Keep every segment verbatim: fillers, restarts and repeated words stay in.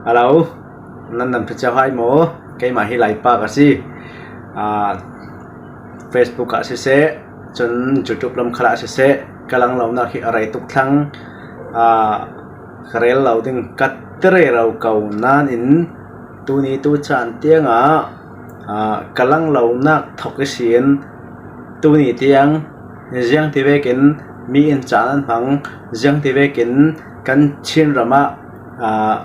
Hello, nan dam ṭha ciau hai maw? Keimah hi Laipa ka si. Ah, Facebook ah siseh, cun YouTube lam khalah siseh, ka langlonak hi a rei tuk thlang. Ah, ka rel lo ding ka ti rero ko nain tuni tu caan tiangah, ah, ka langlonak thok ihsin tuni tiang ziangti vekin mi in caan an hmang, ziangti vekin kan Chin ram ah, ah,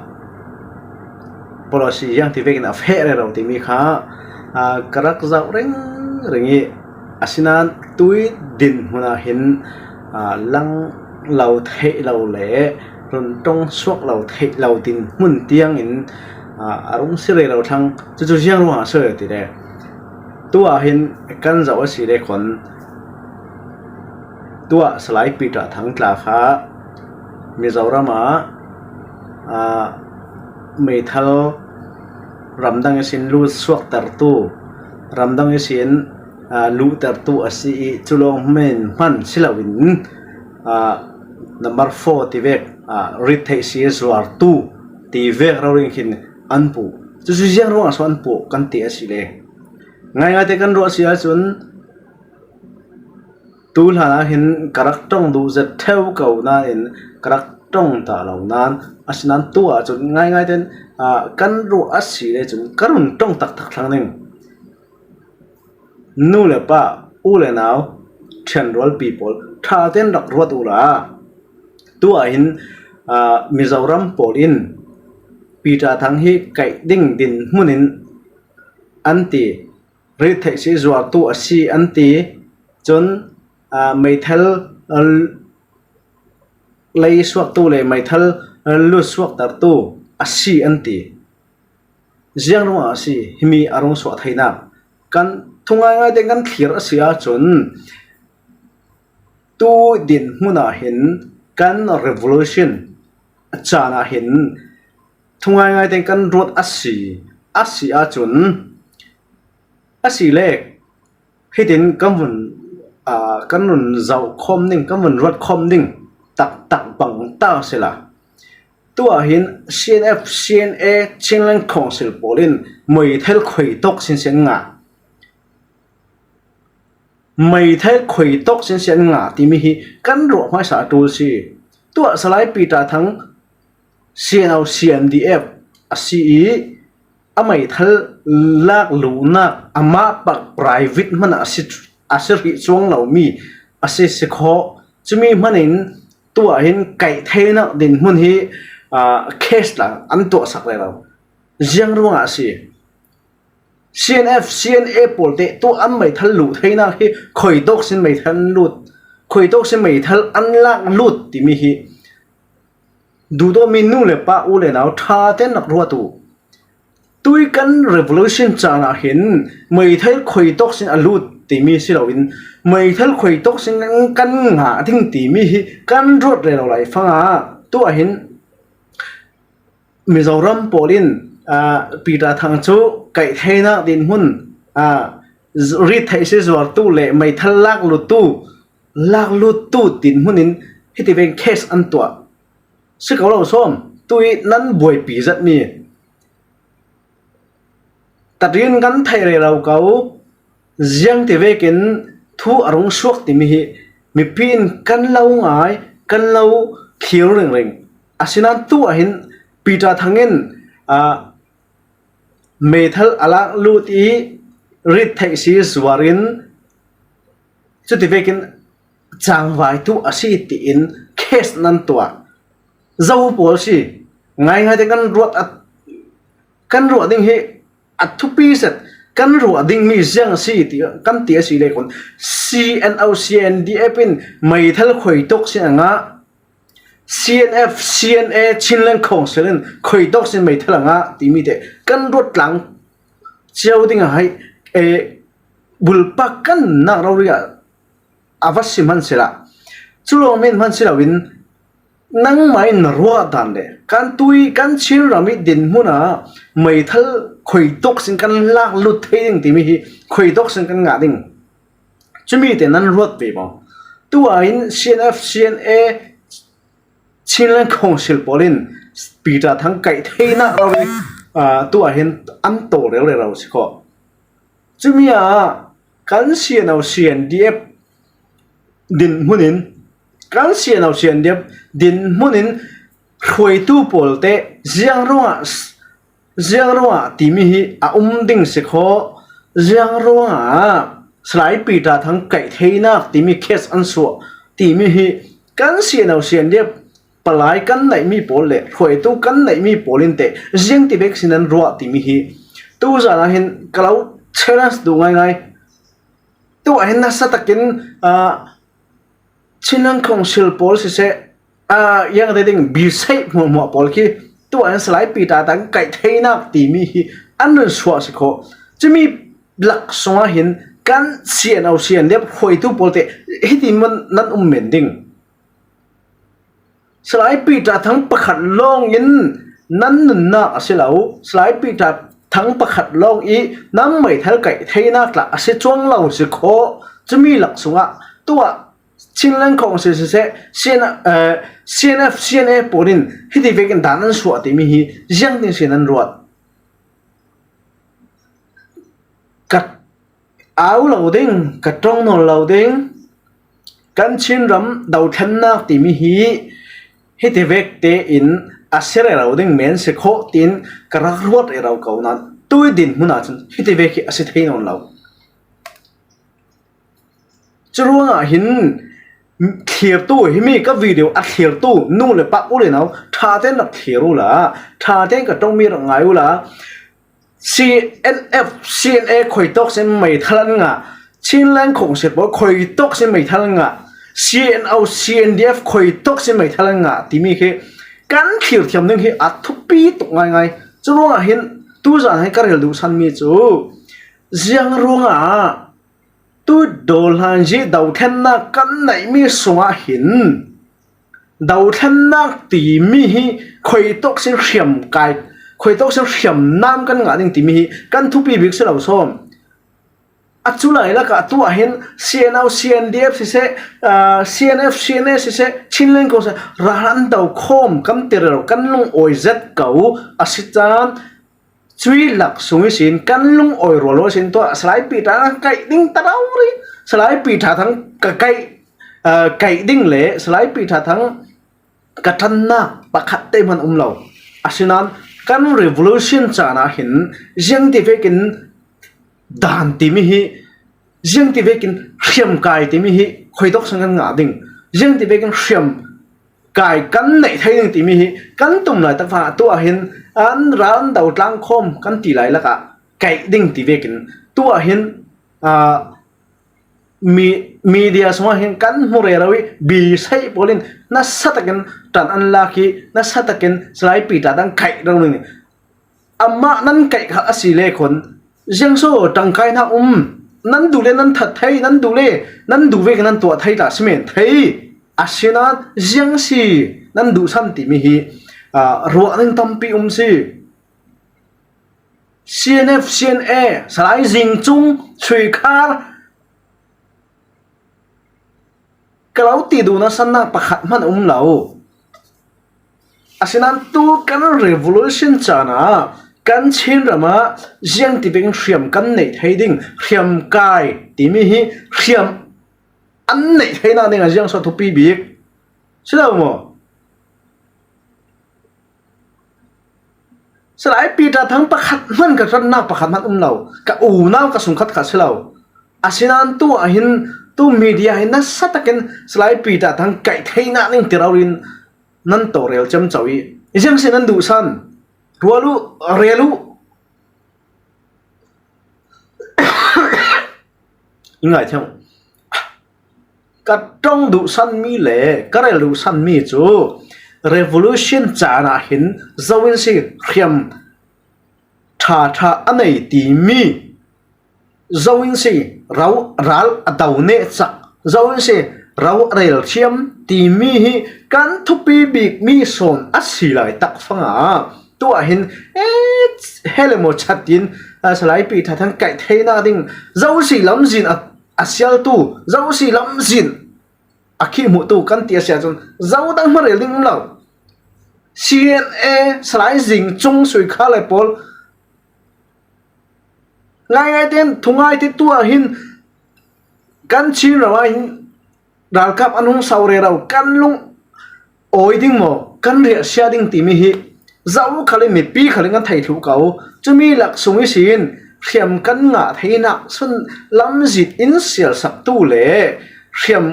policy ziangti vekin a feh rero timi kha, ah, ka rak zoh ringring ih, asinain tui dinhmun ah hin, ah, lang lo theih lo le runṭong suak lo theih lo dinhmun tiangin, ah, a rung si rero thlang. Cucu ziang ruangah a si le ti le, tu ah hin kan zoh a si le khon, tuah Salai Peter Thang tla kha Mizoram ah, ah, meithal ramdang ihsin lut suaktertu, ramdang ihsin, ah, luhtertu a si ih, cu lawng hmin hman si loin, ah, number four ti vek, ah, rit theih si zuartu ti vek rori khin an puh. Cucu ziang ruangah so an puh kan ti a si le, ngaingai te kan ruah si ahcun, tu hlanah hin ka rak ṭong duh zet ṭheu ko nain ka rak ṭong ta lo nain, asinain tu ahcun ngaingai tein, ah, kan ruah a si le cun ka run ṭong taktak thlang ding. Nu le pa, u le nau, ṭhianrualpi pawl, ṭha tein rak ruat uhla. Tu ah hin, ah, Mizoram pawl in Peter Thang hi kaih ding dinhmun in an ti, rit theih si zuartu a si an ti. Cun, aa, meithal, aa, lei suaktu le meithal, aa, lut suaktertu a si an ti. Ziang ruangah a si? Himi a rung suah theinak kan thungai ngai tein kan thlir a si ahcun, tu dinhmun ah hin kan revolution caan ah hin thungai ngai tein kan ruat a si, a si ahcun, a si le, hitin kan vun, aa, kan vun zoh khawm ding, kan vun ruat khawm ding taktak bang ta sila. Tu ah hin C N F, C N A, Chinland Council pawl in meithal khuitawk sinsian ngah, meithal khuitawk sinsian ngah timi hi kan ruah hmaisa a ṭul si. Tuah Salai Peter Thang C N O, C N D F a si ih, a meithal lak luhnak amah pak private hmanah a si, a si rih cuang lomi a si si khawh. Cumi hmanin tuah hin kaih theinak dinhmun hi, aa, case tla an tuahsak rero. Ziang ruangah a si? C N F, C N A pawl te tu an meithal luh theinak hi khuitawk sin meithal an lut, khuitawk sin meithal an lak lut timi hi duhdawtmi nu le pa, u le nau ṭha tein rak ruat uh. Tui kan revolution caan ah hin meithal khuitawk sin a lut timi si loin, meithal khuitawk sin kan ngah ding timi hi kan ruat rero lai fangah, tu ah hin Mizoram pawl in, aa, Peter Thang cu kaih theinak dinhmun, aa, rit theih si zuartu le meithal lak luttu, lak luttu dinhmun in hiti vekin case an tuah. Si ko lo sawm, tu ih nan buaipi zetmi tatin kan theih rero ko. Ziangti vekin thu a rung suak timi hi mipi in kan lo ngai, kan lo thlir ringring. Asinain tu ah hin Peter Thang in, aa, meithal a lak lut ih rit theih si zuar in, cuti vekin cangvaitu a si tiin case nan tuah. Zo pawl si, ngaingai te kan ruat a, kan ruah ding hi a thupi zet, kan ruah dingmi ziang a si ti, kan ti a si le khun, C N O, C N D F in meithal khuitawk sin a ngah, C N F, C N A, Chinland Council in khuitawk sin meithal a ngah timi te kan ruat tlang cio ding a hai, eh, bulpak kan nak rori ah a va si hman sila, cu lawng men hman si loin, nangmah in na ruah dan le kan tui, kan Chin ram ih dinhmun ah meithal khuitawk sin kan lak lut thei ding timi hi khuitawk sin kan ngah ding. Cumi te nan ruat ve maw? Tu ah in C N F, C N A, Chinland Council pawl in Peter Thang kaih theihna rori, aa, tu ah hin an tawh rel rero si khaw. Cumi ah kan C N O C N D F dinhmunin, kan C N O C N D F dinhmunin hruaitu pawlte ziang ruangah, ziang ruangah timi hi a um ding si khaw. Ziang ruangah Salai Peter Thang kaih theinak timi case an suah timi hi kan C N O C N D F palai kan neihmi pawl le hruaitu kan neihmi pawl in teh ziang ti vek sin an ruah timi hi tuzan ah hin ka lo challenge duh ngaingai. Tu ah hin nasa takin, ah, Chinland Council pawl siseh, ah, yang te ding bisei hmuahhmuah pawl khi tu ah hin Salai Peter Thang kaih theinak timi hi an run suah si khaw. Cumi lak sungah hin kan C N O C N D F hruaitu pawlte hiti man nan um men ding. Salai Peter Thang pakhat lawngin nan nunnak a si lo. Salai Peter Thang pakhat lawng i nan meithal kaih theinak tla a si cuang lo si khaw. Cumi lak sungah tu ah Chinland Council siseh, C N, eh, C N F, C N A pawl in hiti vekin dan an suah timi hi ziang ding sin an ruat. Ka au lo ding, ka ṭawng nawn lo ding, kan Chinram dothlennak timi hi hiti vek tein a si rero ding men si khaw tiin ka rak ruat rero ko nan tui dinhmun ah cun hiti vek hi a si thei nawn lo. Curuangah hin thlirtu, himi ka video a thlirtu nu le pa u le nau ṭha tein rak thlir uhla, ṭha tein ka ṭawngmi rak ngai uhla, C N F, C N A khuitawk sin meithal an ngah, Chinland Council pawl khuitawk sin meithal an ngah, C N O, C N D F khuitawk sin meithal an ngah timi khi kan thlir thiam ding hi a thupi tuk ngaingai. Curuangah hin tuzan hin ka rel duhsanmi cu ziang ruangah tu dawlhanzi dothlennak kan neihmi sungah hin dothlennak timi hi khuitawk sin hriam kai, khuitawk sin hriam nam kan ngah ding timi hi kan thupi bik si lo sawn. A cu lai lakah tu ah hin C N O, C N D F siseh, ah, C N F, C N A siseh, Chinland Council ral an do khawm kan ti rero, kan lungawi zet ko a si caan. Cui lak sung ihsin kan lungawi rualrual sin tuah Salai Peter Thang kaih ding ta rori, Salai Peter Thang ka kaih, ah, kaih ding le Salai Peter Thang ka ṭannak pakhat te hman um lo. Asinain kan revolution caan ah hin ziang ti vekin dan timi hi, ziang ti vekin hriam kai timi hi khuitawk sin kan ngah ding, ziang ti vekin hriam kai kan neih thei ding timi hi kan tum lai tak vang tu ah hin an ral an do tlang khawm kan ti lai lakah kaih ding ti vekin tu ah hin, aa, mi, media sungah hin kan hmu rero i bisei pawl in nasa takin ṭan an lak i nasa takin Salai Peter Thang kaih rero ning. Amah nan kaih kha a si le khun ziangso ṭangkai hna um, nan duh le nan that thei, nan duh le nan duh vekin nan tuah thei ta si men thei. Asinain ziangsi nan duhsan timi hi, aa, ruah ning tampi um si. C N F, C N A, Salai Zing Cung, Sui Khar, ka lo ti duhnak sannak pakhat hman a um lo. Asinain tu kan revolution caan ah kan Chinram ah ziang ti vekin hriam kan neih thei ding, hriam kai timi hi hriam an neih theinak ding a ziangso thupi bik si lo maw? Salai Peter Thang pakhat hman ka ṭannak pakhat hman um lo, ka unau ka sungkhat kha si lo. Asinain tu ah hin tu media hin nasa takin Salai Peter Thang kaih theinak ning ti rori in nan tawh rel ciamco i ziangsi nan duhsan rual uh, rel uh. I ngaithiam. Ka ṭong duhsanmi le ka rel duhsanmi cu revolution caan ah hin zo in si hriam ṭha ṭha a nei timi, zo in si ro, ral a do neh cak, zo in si ro a rel thiam timi hi kan thupi bikmi sawn a si lai tak fangah tu ah hin, eh, he le maw chat in, ah, Salai Peter Thang kaih theinak ding zo si lamzin a, a sialtu, zo si lamzin a khi hmuhtu kan ti a si ahcun zo dang hmang rel ding um lo. C N A, Salai Zing Chung Sui Kha le pawl ngaingai ten thungai te tua hin kan Chin rama hin ralkap an hung sau rero kan lung awi ding maw, kan riahsia ding timi hi zo khal in mipi khal in kan thei thluh kau. Cumi lak sung i sin hriam kan ngah theinak sun lamzit in sialsak tu le hriam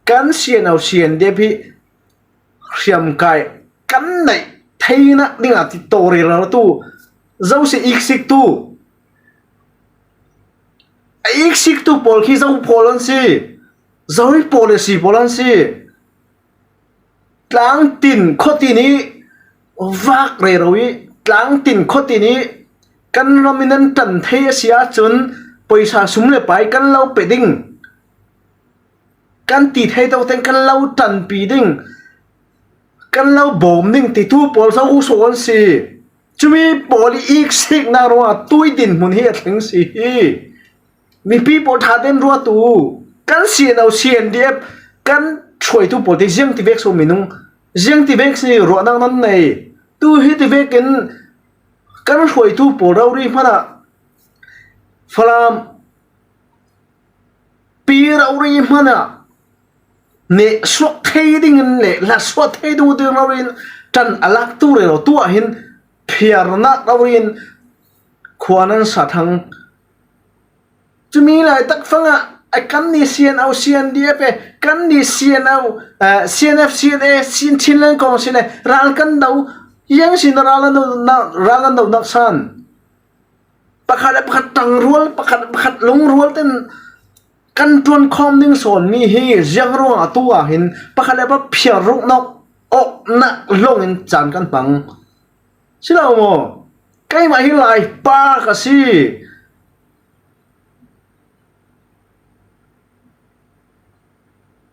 kan sianau sian dep hi hriamkai kan neih theina dingah ti tawh rero tu, zo si iksik tu, a iksik tu pawl khi zo pawl an si, zo i pawl le si pawl an si. Tlangtin khuatin i vak rero i tlangtin khuatin i kan ram in an tan thei a si ahcun poisa sum le pai kan lo pe ding, kan ti thei tawk ten kan lo tanpi ding, kan lo bawm ding ti tu pawl zo u sawn si. Cumi pawl i iksiknak ruangah tui dinhmun hi a thleng si hi. Mipi pawl ṭha ten ruat u. Kan sianau sian dep kan hruaitu pawl te ziang ti vek so minung, ziang ti vek si ruahnak nan nei. Tu hi ti vekin kan hruaitu pawl rori hmanah Falam pi rori hmanah neh suak thei dingin le la suak thei duh ding rori in ṭan a lak tu rero tu ah hin phiarnak rori in khua nan sa thang. Cumi lai tak fangah a kan ni sian au sian df e kan ni sian au, eh, C N F, C N A, Chin Chinland Council e ral kan do yang sin ral an do ral an do nak san. Pakhat le pakhat ṭangrual, pakhat le pakhat lungrual ten kan ṭuan khawm ding sawn mi hi ziang ruangah tu ah hin pakhat le pakhat phiar ruk nak awknak lawngin caan kan hmang. Si lo maw? Keimah hi Laipa ka si.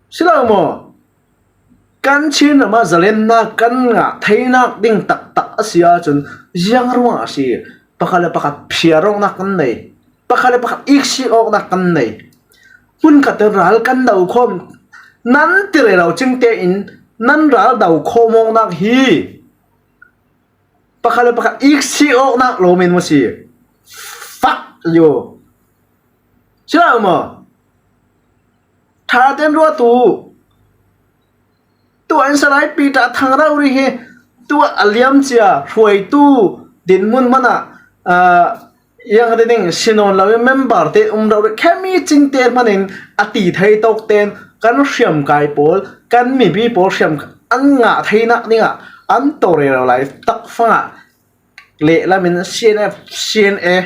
Si lo maw? Kan Chin ramah zalennak kan ngah theinak ding taktak a si ahcun ziang ruangah a si? Pakhat le pakhat phiar awknak kan nei, pakhat le pakhat iksik awknak kan nei. Hmunkhat in ral kan do khawm nan ti rero cingte in nan ral do khawm awknak hi pakhat le pakhat iksik awknak lawm in maw si? Fak yo. Si lo maw? Ṭha ten ruat u. Tuah in Salai Peter Thang rori hi tuah a liam cia hruaitu dinhmun hmanah, aa, yang te ding si nawn lo in member te um rori khemi cingte hmanin a ti thei tawk ten kan hriamkai pawl, kan mipi pawl hriam an ngah theinak dingah an tawh rero lai tak fangah lehlam in C N F, C N A,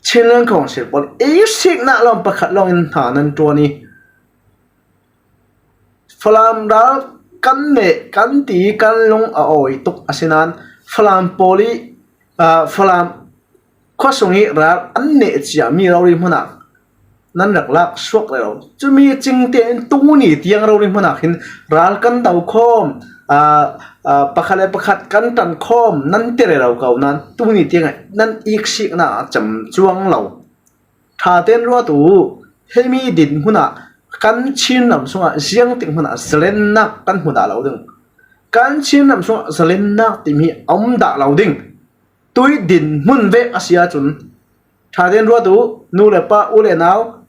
Chinland Council pawl i siknak lawng pakhat lawng in hna nan ṭuan i Falam ral kan neh kan ti kan lung a awi tuk a si nain Falam pawl i, aa, Falam khuasung i ral an neh cia mi rori hmanah nan rak lak suak rero. Cumi cingte in tuni tiang rori hmanah hin ral kan do khawm, aa, aa, pakhat le pakhat kan ṭan khawm nan ti rero ko nain tuni tiangah nan iksiknak a cam cuang lo. Ṭha ten ruat u, hemi dinhmun ah kan Chin ram sungah ziangtik hmanah zalennak kan hmu dah lo ding. Kan Chin ram sungah zalennak timi a um dah lo ding. Tui dinhmun vek a si ahcun ṭha ten ruat u, nu le pa, u le nau,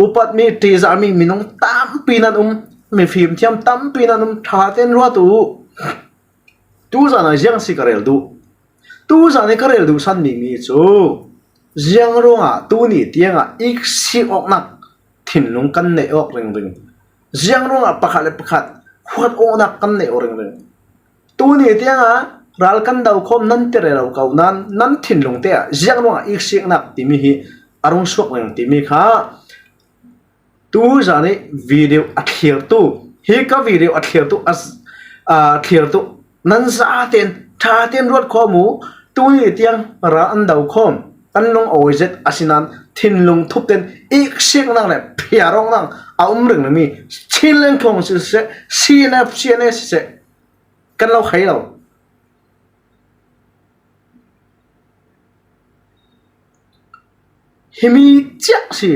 upatmi, ṭihzahmi minung tampi nan um, mifim thiam tampi nan um, ṭha ten ruat u. Tuzan ah ziang si ka rel duh. Tuzan i ka rel duhsan mi mi cu ziang ruangah tuni tiangah iksik awknak thinlung kan neih awk ringring. Ziang ruangah pakhat le pakhat huat awknak kan neih awk ringring. Tuni tiangah ral kan do khawm nan ti rero ko nain nan thinlung te ah ziang ruangah iksiknak timi hi a rung suak ringring timi kha tuzan i video a thlirtu, hi ka video a thlirtu, a, a thlirtu nan zaten ṭha ten ruat khawm u. Tuni tiang ral an do khawm kan lung awi zet a si nain thinlung thup ten iksiknak le phiar awknak a um ringring mi Chinland Council siseh, C N F, C N A siseh kan lo khai lo. Himi ciah si.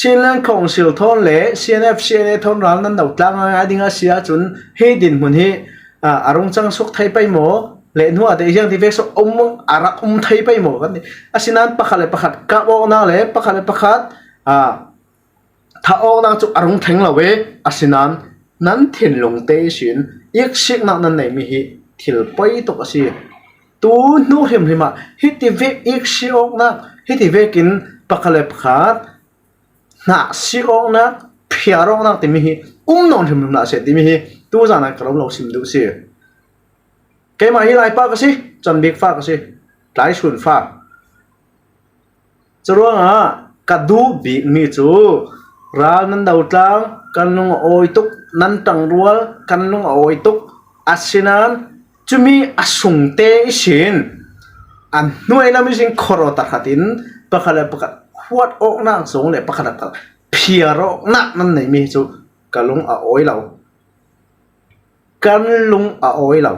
Chinland Council thawn le C N F, C N A thawn ral nan do tlang a ding a si ahcun hi dinhmun hi, ah, a rung cang suak thei pei maw? Le hnuah te ziang ti vek suak um, a rak um thei pei maw? Kan ti. Asinain pakhat le pakhat kap awknak le pakhat le pakhat, ah, thah awknak cu a rung thleng lo e. Asinain nan thinlung te ihsin iksiknak nan neihmi hi thil poi tuk a si. Tu hnu hrimhrim ah hiti vek iksi awknak, hiti vekin pakhat le pakhat hnahsik awknak, phiar awknak timi hi um nawn hrimhrim hlah seh timi hi tuzan ah ka rum lo sim duh si. Keimah hi Laipa ka si, Chan Bik fa ka si, Tlai Sun fa. Curuangah ka duh bikmi cu ral nan do tlang, kan lung a awi tuk, nan ṭangrual, kan lung a awi tuk. Asinain cumi a sungte ihsin a hnuai lam ihsin khawraw tahratin pakhat le pakhat huat awknak zong le pakhat le pakhat phiar awknak nan neihmi cu ka lung a awi lo, kan lung a awi lo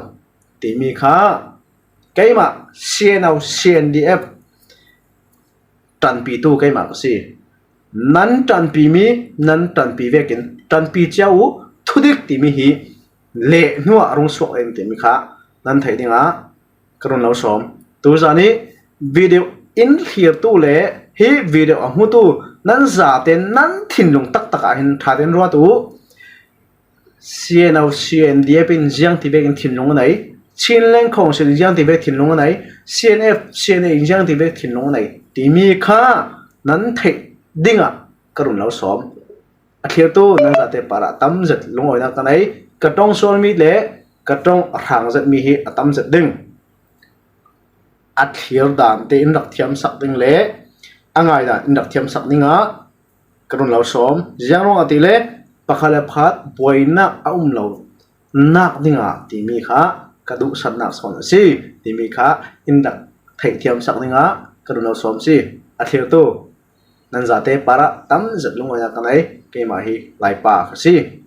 timi kha keimah C N O, C N D F ṭanpitu keimah ka si. Nan ṭanpimi, nan ṭanpi vekin ṭanpi cia uh, thudik timi hi leh hnuah a rung suak eng timi kha nan theih dingah ka run lo sawm. Tuzan ih video in thlirtu le hi video a hmutu nan zate nan thinlung taktak ah hin ṭha tein ruat uh. C N O, C N D F in ziangti vekin thinlung a nei, Chinland Council in ziangti vek thinlung a nei, C N F, C N A in ziangti vek thinlung a nei timi kha nan theih dingah ka run lo sawm. A thlirtu nan zate parah tam zet lungawinak ka nei. Ka ṭong sualmi le ka ṭong a hrang zetmi hi a tam zet ding. A thlir dan te in rak thiamsak ding le a ngai dan in rak thiamsak dingah ka run lo sawm. Ziang ruangah ti le pakhat le pakhat buainak a um lo nak dingah timi kha ka duhsannak sawn a si timi kha in rak theihthiamsak dingah ka run lo sawm si. A thlirtu nan zate parah tam zet lungawinak ka nei, keimah hi Laipa ka si.